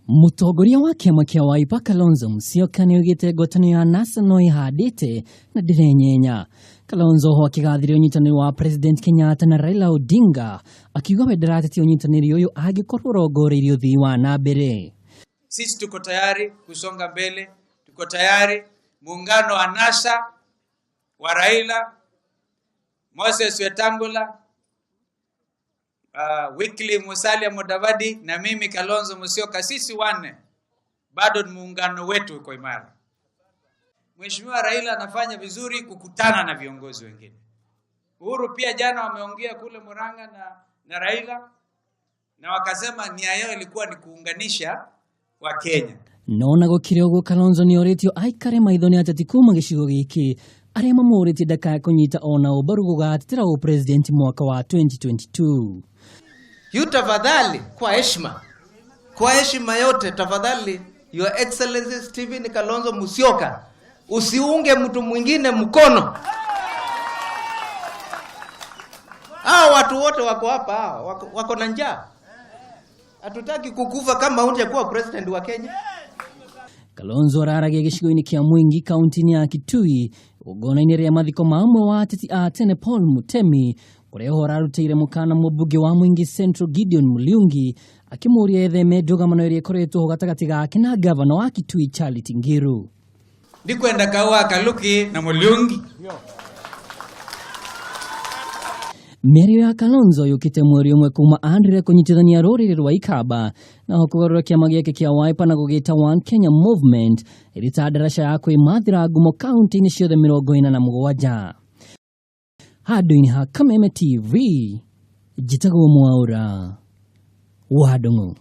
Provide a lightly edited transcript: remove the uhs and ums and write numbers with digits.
Mũtongoria wa kĩama kĩa Wiper Kalonzo Musyoka nĩoigĩte ngwatanĩro ya NASA no ĩhandĩte na ndĩrenyenya. Kalonzo oho akĩgathĩrĩria ũnyitanĩri wa President Kenyatta na Raila Odinga, akiuga we ndaratetia ũnyitanĩri ũyũ angĩkorwo ũrongoreirie ũthii wa na mbere. Sisi tuko tayari kusonga mbele, tuko tayari muungano wa NASA wa Raila, Moses Wetangula, Wycliffe Musalia Mudavadi na mimi Kalonzo Musyoka, sisi wanne bado muungano wetu uko imara. Mheshimiwa Raila anafanya vizuri kukutana na viongozi wengine. Uhuru pia jana wameongea kule Murang'a na Raila, na wakasema nia yao ilikuwa ni kuunganisha wa Kenya. No na gũkĩrĩ ũguo Kalonzo nĩorĩtio aikare maitho nĩ ateti kuma gĩcigo gĩkĩ arĩa mamũrĩtie ndakae kũnyita ona ũmbaru gũgatetera ũpresident mwaka wa 2022. Yu tafadhali, kwa heshima yote tafadhali, Your Excellency Stephen Kalonzo Musyoka, usiunge mtu mwingine mkono. Hao watu wote wako hapa, hao wako na njaa. Hatutaki kukufa kama hutakuwa president wa Kenya. Kalonzo araragia gĩcigo-inĩ kĩa Mwingi kaunti-inĩ ya Kitui igongona-inĩ rĩa mathiko ma ũmwe wa ateti a tene Paul Mutemi, kũrĩa oho ararutĩire mũkana mũmbunge wa Mwingi Central Gideon Muliungi akĩmũũria etheme ndũgamano ĩrĩa ĩkoretwo ho gatagatĩ gake na gavana wa Kitui Charity Ngiru. Ndikwenda kaua Kaluki na Muliungi. Mĩario ya Kalonzo yũkĩte mweri ũmwe kuma andire kũnyitithania rũrĩrĩ rwa Ikamba na ho kũgarũra kĩama gĩake kĩa Wiper na gũgĩta One Kenya Movement ĩrĩ ta ndaraca ya kwĩmathĩra ngumo kaunti-inĩ ciothe 47. Handũ-inĩ ha Kameme TV, njĩtagwo Mwaũra wa Ndung'u.